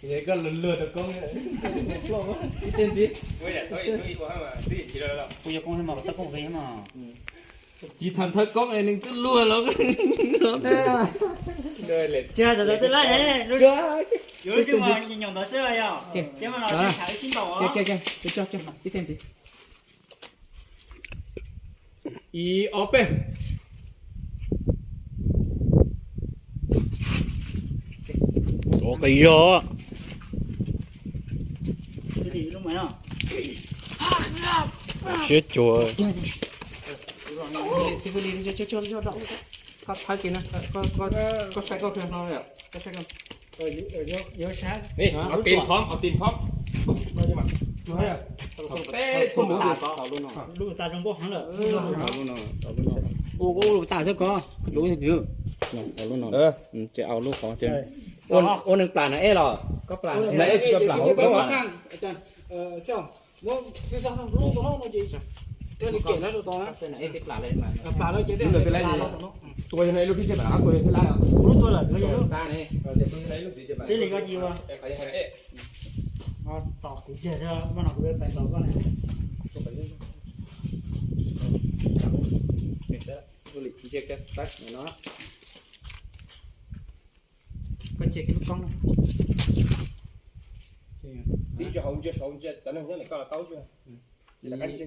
Koj luag luag rau koob, ib teg ntxiv. Kuv yog koob mas tau koob ve mas. Tsis tham thawj koob es nws twb luag los. Tsis hais tam twb laij ne, yuav lub twg mas nyuam ntawd xwb yog. Ib teg ntxiv. Ib ob peb. Ua qis zog. Siab cuag. Koj thawb kiag na, koj saib koj qhia no, koj saib koj. Tis phom, tis phom. Peb tuaj mus lub tas zoo nkauj heev lawm. Ua lub tas xwb koj, koj tsuas tis. Ces au lub qhov, ua neeg plam na ej los, koj plam na ej tsis plam. Tua yog no ib lub thiab ces plam, tua yog thiab lab. Xib li koj cia ua. Tos kuv kiag thiab, mas no kuv pais tos koj na. Koj ntsia kiag lub koob no. Tib tsis hauv ntsia saud ntsia cov neeg nyob ntawm koj los tau xwb.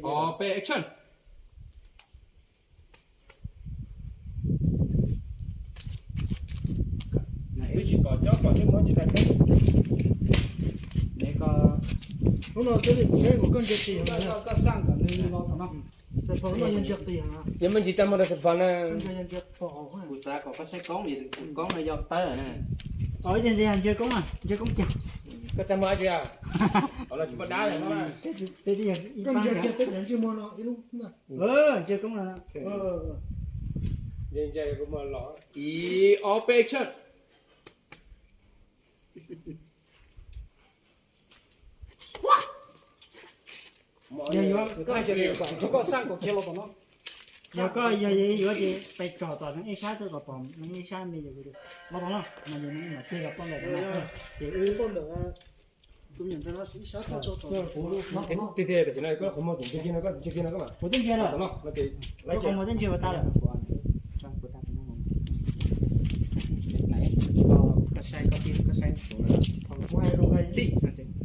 Ob peb action. Twb tsis kom cob kom tsis muab tsis hais koob. Hnub no xwb li kuv saib kom koj ntsia tis heev. Koj xaj kom nws los tom no. Xav phom no yog ntsia tis heev. Yog me ntsis txaj muag rau xav phom na. Kuv xav kom koj saib koob, koob no yog tawb na. Ib teg ntxiv ntsia koob, ntsia koob kiag. Koj txaj muag dab tsi? Qhov no tsis muaj dab li no. Koj ntsia kiag peb cov ntsej muag no ib lub. Ntsia koob no. Ib ob peb action. Yog yuav, koj xaj kom kiag los tom no. Yog koj yog yuav ces pais tsom tom neeg ib sab tuaj kom pom neeg ib sab me yog los tom no, mas yog neeg mas tig los poj ntawm no ces wb poj ntawm ib sab tuaj tso tom. Tiag tiag, tam sim no koj qhov muag tus ntsia kiag no, koj tus ntsia kiag no koj mas. Kuv twb ntsia lawm. Koj qhov muag twb ntsia ua tas lawm. Koj saib koj tij, koj saib,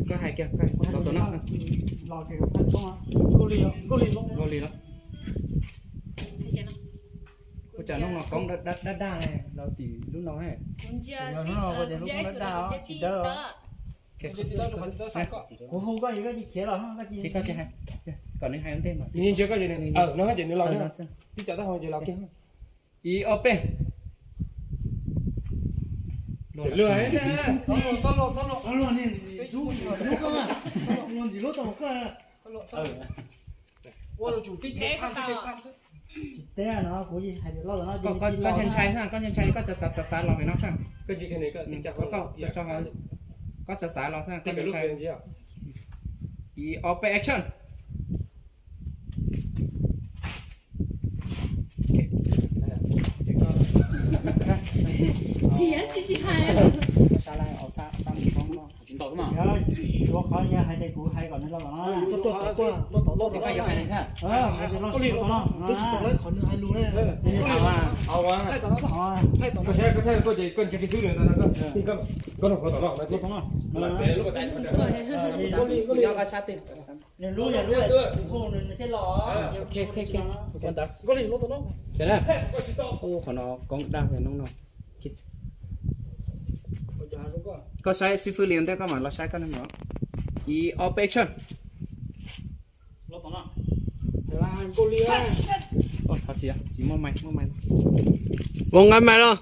koj hais kiag, koj hais los tom no. Nkauj Lis los. Ua cas hnub no koob daj daj ne, los tim lub no he. Hnub no ua cas lub koob daj daj os, tsis dawb. Kuv hu koj es koj cia khiav los, koj cia, koj tsis hais, kom nws hais ua ntej mas. Nws ntsia koj ces nws, no ces nws los, tib co taub hau ces los kiag. Ib ob peb. Txhob luag, txhob luag, txhob luag, ntxim hlub tau koj. Tsis teb no, kuv hais tias los tom no, koj ntshai ntshai xwb, koj ntshai ntshai koj txav txav txav los pem no xwb. Koj txav txav los xwb, koj ntshai. Ib ob peb action. Tsis tsis hais. Tsis tau mas. Yuav qhov yog hais tias kuv hais kom nws los tom no. Koj yuav hais li thiab. Hais tias los tom no. Twb tsis tau qhov nws hais lus ne. Koj saib koj thaij koj ces koj ntsia kiag xwb, koj nrog qhov tom no. Lub yog lub kuv hu nws thiaj los. Nkauj Lis los tom no. Ub, qhov no koob daj hnub no. Koj saib xib fwb li ntej koj mam los saib koj ne mog. Ib ob peb action. Thov txim, tsis muaj maiv, muaj maiv. Muaj nqaij maiv los?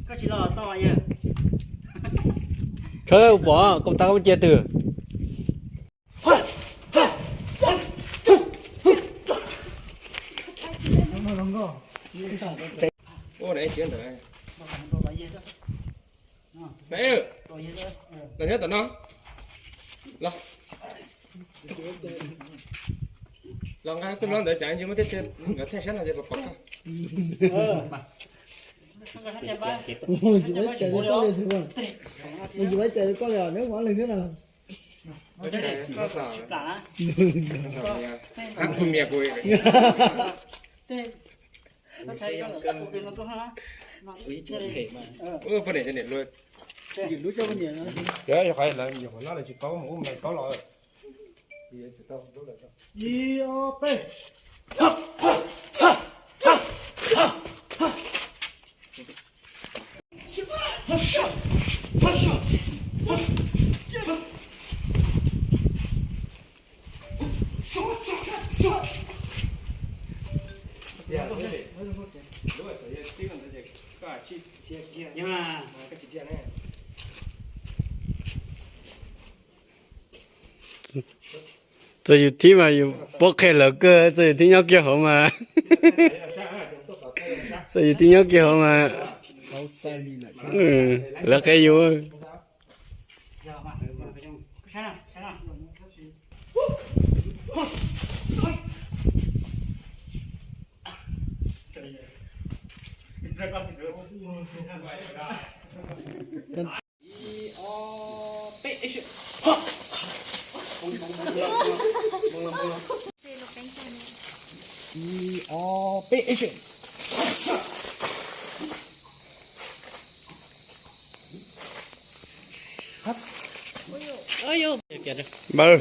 Koj tsis los tau yawg. Khawb pom kom tau cia twg. Ua na siab ntawd. Los nyob tom no. Los, los nqa xwb no ntawd, tsam yus muaj tej, nkawd thaij sab no ces pom pom koj. Ua, tsis ua cas li koj li xwb. Ua, tsis ua cas li koj li os, neb ua leej thiab na. Poj niam cov niam luag. Yog qhov lawv nyuam qhuav noj lawv tsis paub mus ub me paub los. Ib ob peb. Txawm yus thib mas yus paub qhia lawv kawg, txawm yus thib nyob kiag hauv mas, txawm yus thib nyob kiag hauv mas, lawv qhia yus. Ib ob peb, action. Npawg.